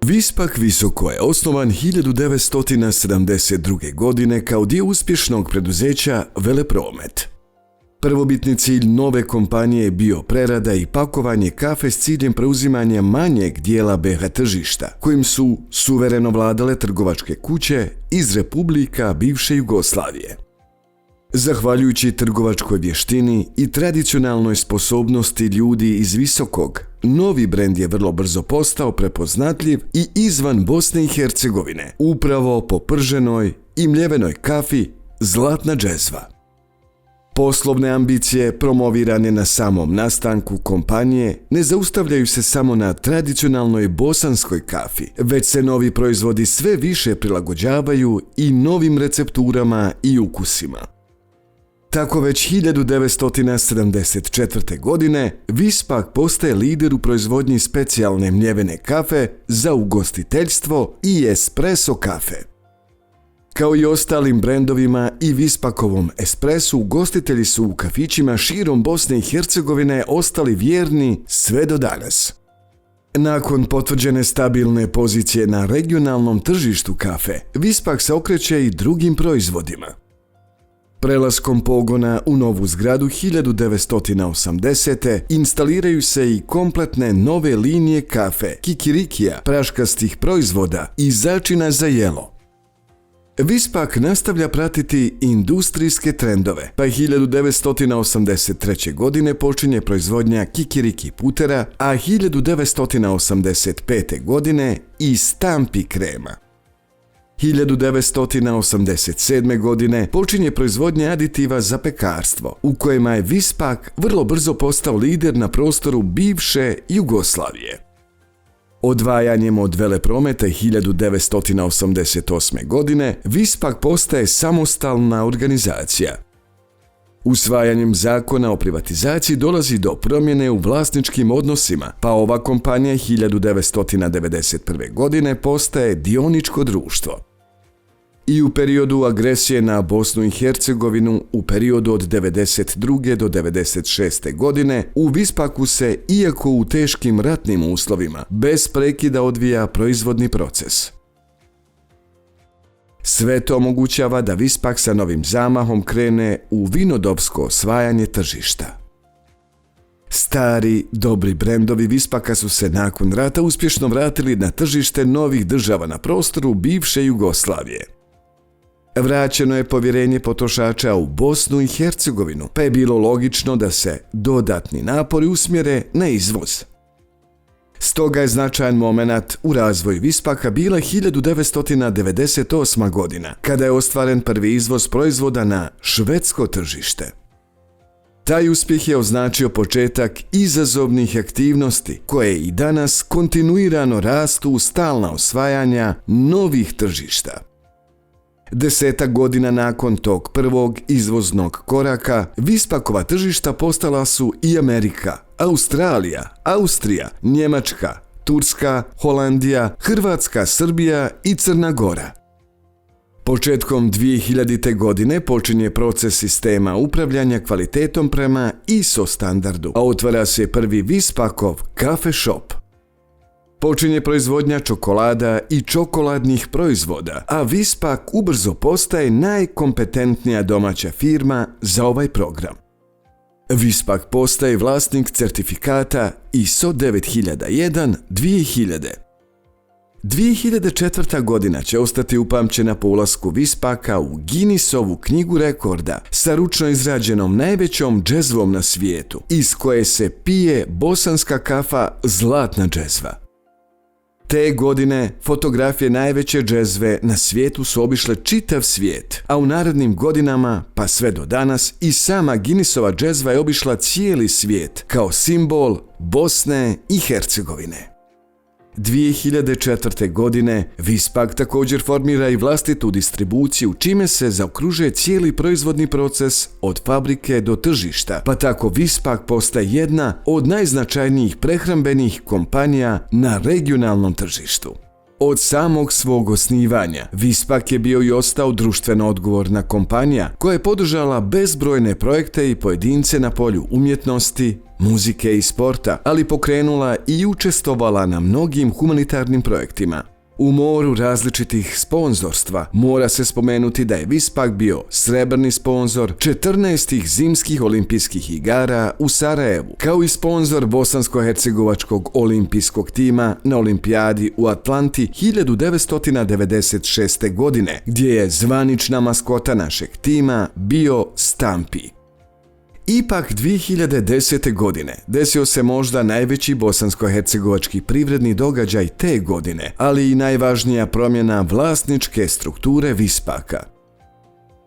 Vispak Visoko je osnovan 1972. godine kao dio uspješnog preduzeća Velepromet. Prvobitni cilj nove kompanije je bio prerada i pakovanje kafe s ciljem preuzimanja manjeg dijela BiH tržišta, kojim su suvereno vladale trgovačke kuće iz republika bivše Jugoslavije. Zahvaljujući trgovačkoj vještini i tradicionalnoj sposobnosti ljudi iz Visokog, novi brend je vrlo brzo postao prepoznatljiv i izvan Bosne i Hercegovine, upravo po prženoj i mljevenoj kafi Zlatna džezva. Poslovne ambicije promovirane na samom nastanku kompanije ne zaustavljaju se samo na tradicionalnoj bosanskoj kafi, već se novi proizvodi sve više prilagođavaju i novim recepturama i ukusima. Tako već 1974. godine Vispak postaje lider u proizvodnji specijalne mljevene kafe za ugostiteljstvo i espresso kafe. Kao i ostalim brendovima i Vispakovom espresu, ugostitelji su u kafićima širom Bosne i Hercegovine ostali vjerni sve do danas. Nakon potvrđene stabilne pozicije na regionalnom tržištu kafe, Vispak se okreće i drugim proizvodima. Prelaskom pogona u novu zgradu 1980. instaliraju se i kompletne nove linije kafe, kikirikija, praškastih proizvoda i začina za jelo. Vispak nastavlja pratiti industrijske trendove, pa 1983. godine počinje proizvodnja kikiriki putera, a 1985. godine i stampi krema. 1987. godine počinje proizvodnja aditiva za pekarstvo, u kojima je Vispak vrlo brzo postao lider na prostoru bivše Jugoslavije. Odvajanjem od Veleprometa 1988. godine Vispak postaje samostalna organizacija. Usvajanjem zakona o privatizaciji dolazi do promjene u vlasničkim odnosima, pa ova kompanija 1991. godine postaje dioničko društvo. I u periodu agresije na Bosnu i Hercegovinu, u periodu od 1992. do 1996. godine, u Vispaku se, iako u teškim ratnim uslovima, bez prekida odvija proizvodni proces. Sve to omogućava da Vispak sa novim zamahom krene u vinodopsko osvajanje tržišta. Stari, dobri brendovi Vispaka su se nakon rata uspješno vratili na tržište novih država na prostoru bivše Jugoslavije. Vraćeno je povjerenje potrošača u Bosnu i Hercegovinu, pa je bilo logično da se dodatni napori usmjere na izvoz. Stoga je značajan moment u razvoju Vispaka bila 1998. godina, kada je ostvaren prvi izvoz proizvoda na švedsko tržište. Taj uspjeh je označio početak izazovnih aktivnosti koje i danas kontinuirano rastu u stalna osvajanja novih tržišta. 10 godina nakon tog prvog izvoznog koraka, Vispakova tržišta postala su i Amerika, Australija, Austrija, Njemačka, Turska, Holandija, Hrvatska, Srbija i Crna Gora. Početkom 2000. godine počinje proces sistema upravljanja kvalitetom prema ISO standardu, a otvara se prvi Vispakov kafe shop. Počinje proizvodnja čokolada i čokoladnih proizvoda, a Vispak ubrzo postaje najkompetentnija domaća firma za ovaj program. Vispak postaje vlasnik certifikata ISO 9001-2000. 2004. godina će ostati upamćena po ulasku Vispaka u Guinnessovu knjigu rekorda sa ručno izrađenom najvećom džezvom na svijetu, iz koje se pije bosanska kafa Zlatna džezva. Te godine fotografije najveće džezve na svijetu su obišle čitav svijet, a u narednim godinama, pa sve do danas, i sama Guinnessova džezva je obišla cijeli svijet kao simbol Bosne i Hercegovine. 2004. godine Vispak također formira i vlastitu distribuciju, čime se zaokružuje cijeli proizvodni proces od fabrike do tržišta, pa tako Vispak postaje jedna od najznačajnijih prehrambenih kompanija na regionalnom tržištu. Od samog svog osnivanja, Vispak je bio i ostao društveno odgovorna kompanija koja je podržala bezbrojne projekte i pojedince na polju umjetnosti, muzike i sporta, ali pokrenula i učestvovala na mnogim humanitarnim projektima. U moru različitih sponzorstva mora se spomenuti da je Vispak bio srebrni sponzor 14. zimskih olimpijskih igara u Sarajevu, kao i sponzor bosansko-hercegovačkog olimpijskog tima na olimpijadi u Atlanti 1996. godine, gdje je zvanična maskota našeg tima bio Stampi. Ipak 2010. godine desio se možda najveći bosansko-hercegovački privredni događaj te godine, ali i najvažnija promjena vlasničke strukture Vispaka.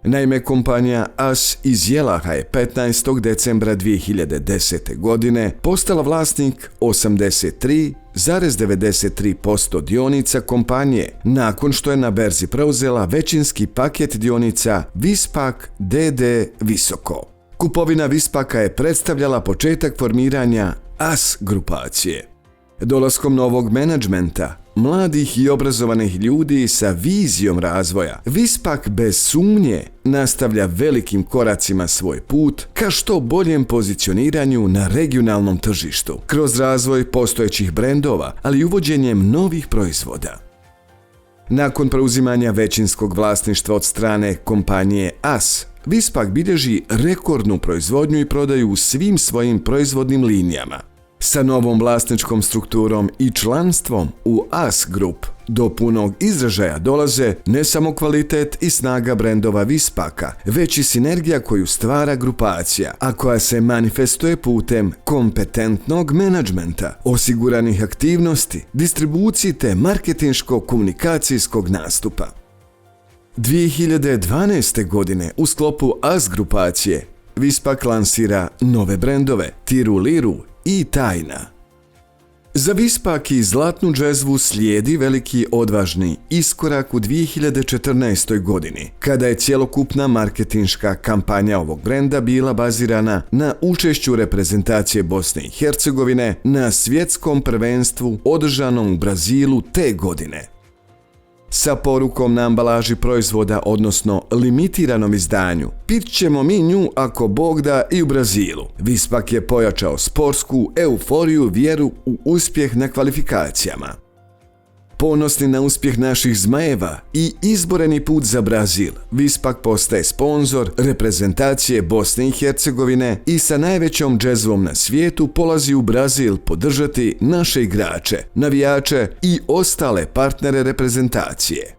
Naime, kompanija AS iz Jelaha je 15. decembra 2010. godine postala vlasnik 83,93% dionica kompanije nakon što je na berzi preuzela većinski paket dionica Vispak d.d. Visoko. Kupovina Vispaka je predstavljala početak formiranja AS grupacije. Dolaskom novog menadžmenta, mladih i obrazovanih ljudi sa vizijom razvoja, Vispak bez sumnje nastavlja velikim koracima svoj put ka što boljem pozicioniranju na regionalnom tržištu, kroz razvoj postojećih brendova, ali i uvođenjem novih proizvoda. Nakon preuzimanja većinskog vlasništva od strane kompanije AS, Vispak bilježi rekordnu proizvodnju i prodaju u svim svojim proizvodnim linijama. Sa novom vlasničkom strukturom i članstvom u AS Group do punog izražaja dolaze ne samo kvalitet i snaga brendova Vispaka, već i sinergija koju stvara grupacija, a koja se manifestuje putem kompetentnog menadžmenta, osiguranih aktivnosti, distribuciji te marketinško-komunikacijskog nastupa. 2012. godine u sklopu AS grupacije Vispak lansira nove brendove Tiru Liru i Tajna. Za Vispak i zlatnu džezvu slijedi veliki odvažni iskorak u 2014. godini, kada je cjelokupna marketinška kampanja ovog brenda bila bazirana na učešću reprezentacije Bosne i Hercegovine na svjetskom prvenstvu održanom u Brazilu te godine. Sa porukom na ambalaži proizvoda, odnosno limitiranom izdanju, pit ćemo mi nju ako Bog da i u Brazilu. Vispak je pojačao sportsku euforiju, vjeru u uspjeh na kvalifikacijama. Ponosni na uspjeh naših zmajeva i izboreni put za Brazil, Vispak postaje sponzor reprezentacije Bosne i Hercegovine i sa najvećom džezvom na svijetu polazi u Brazil podržati naše igrače, navijače i ostale partnere reprezentacije.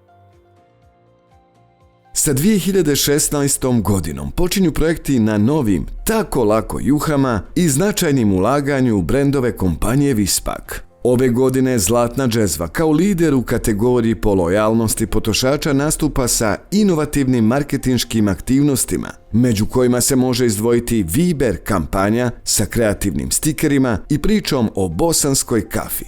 Sa 2016. godinom počinju projekti na novim, tako lako juhama i značajnim ulaganju u brendove kompanije Vispak. Ove godine zlatna džezva kao lider u kategoriji po lojalnosti potrošača nastupa sa inovativnim marketinškim aktivnostima, među kojima se može izdvojiti Viber kampanja sa kreativnim stikerima i pričom o bosanskoj kafi.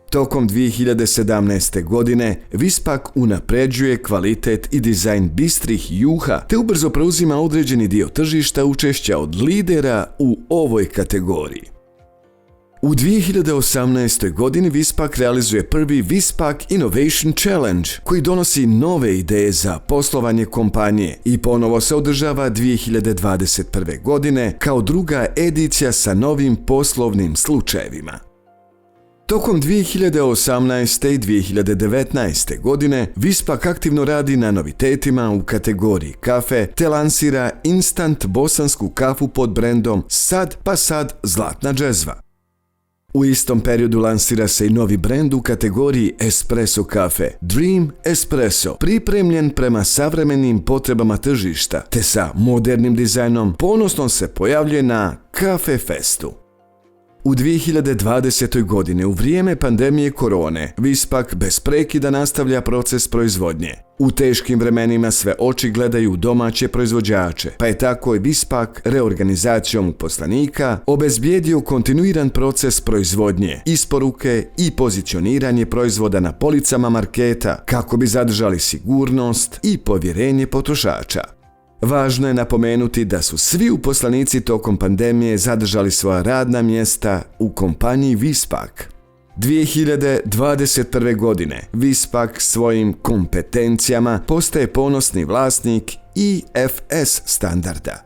Tokom 2017. godine Vispak unapređuje kvalitet i dizajn bistrih juha te ubrzo preuzima određeni dio tržišta učešća od lidera u ovoj kategoriji. U 2018. godini Vispak realizuje prvi Vispak Innovation Challenge koji donosi nove ideje za poslovanje kompanije i ponovo se održava 2021. godine kao druga edicija sa novim poslovnim slučajevima. Tokom 2018. i 2019. godine Vispak aktivno radi na novitetima u kategoriji kafe te lansira instant bosansku kafu pod brendom Sad pa sad zlatna džezva. U istom periodu lansira se i novi brend u kategoriji espresso kafe, Dream Espresso, pripremljen prema savremenim potrebama tržišta, te sa modernim dizajnom ponosno se pojavljuje na Cafe Festu. U 2020. godini, u vrijeme pandemije korone, Vispak bez prekida nastavlja proces proizvodnje. U teškim vremenima sve oči gledaju domaće proizvođače, pa je tako i Vispak reorganizacijom uposlenika obezbijedio kontinuiran proces proizvodnje, isporuke i pozicioniranje proizvoda na policama marketa kako bi zadržali sigurnost i povjerenje potrošača. Važno je napomenuti da su svi uposlenici tokom pandemije zadržali svoja radna mjesta u kompaniji Vispak. 2021. godine Vispak svojim kompetencijama postaje ponosni vlasnik IFS standarda.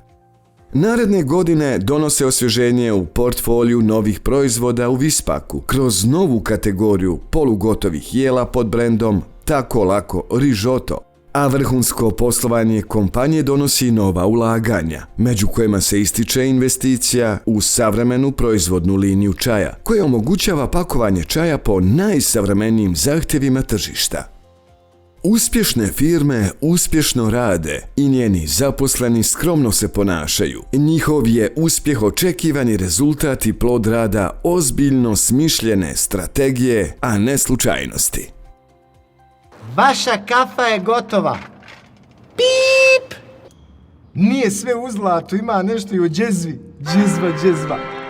Naredne godine donose osvježenje u portfoliju novih proizvoda u Vispaku kroz novu kategoriju polugotovih jela pod brendom Tako lako Risotto, a vrhunsko poslovanje kompanije donosi nova ulaganja, među kojima se ističe investicija u savremenu proizvodnu liniju čaja, koja omogućava pakovanje čaja po najsavremenijim zahtjevima tržišta. Uspješne firme uspješno rade i njeni zaposleni skromno se ponašaju. Njihov je uspjeh očekivani rezultat i plod rada ozbiljno smišljene strategije, a ne slučajnosti. Vaša kafa je gotova. Pip! Nije sve u zlatu, ima nešto i u džezvi. Džezva.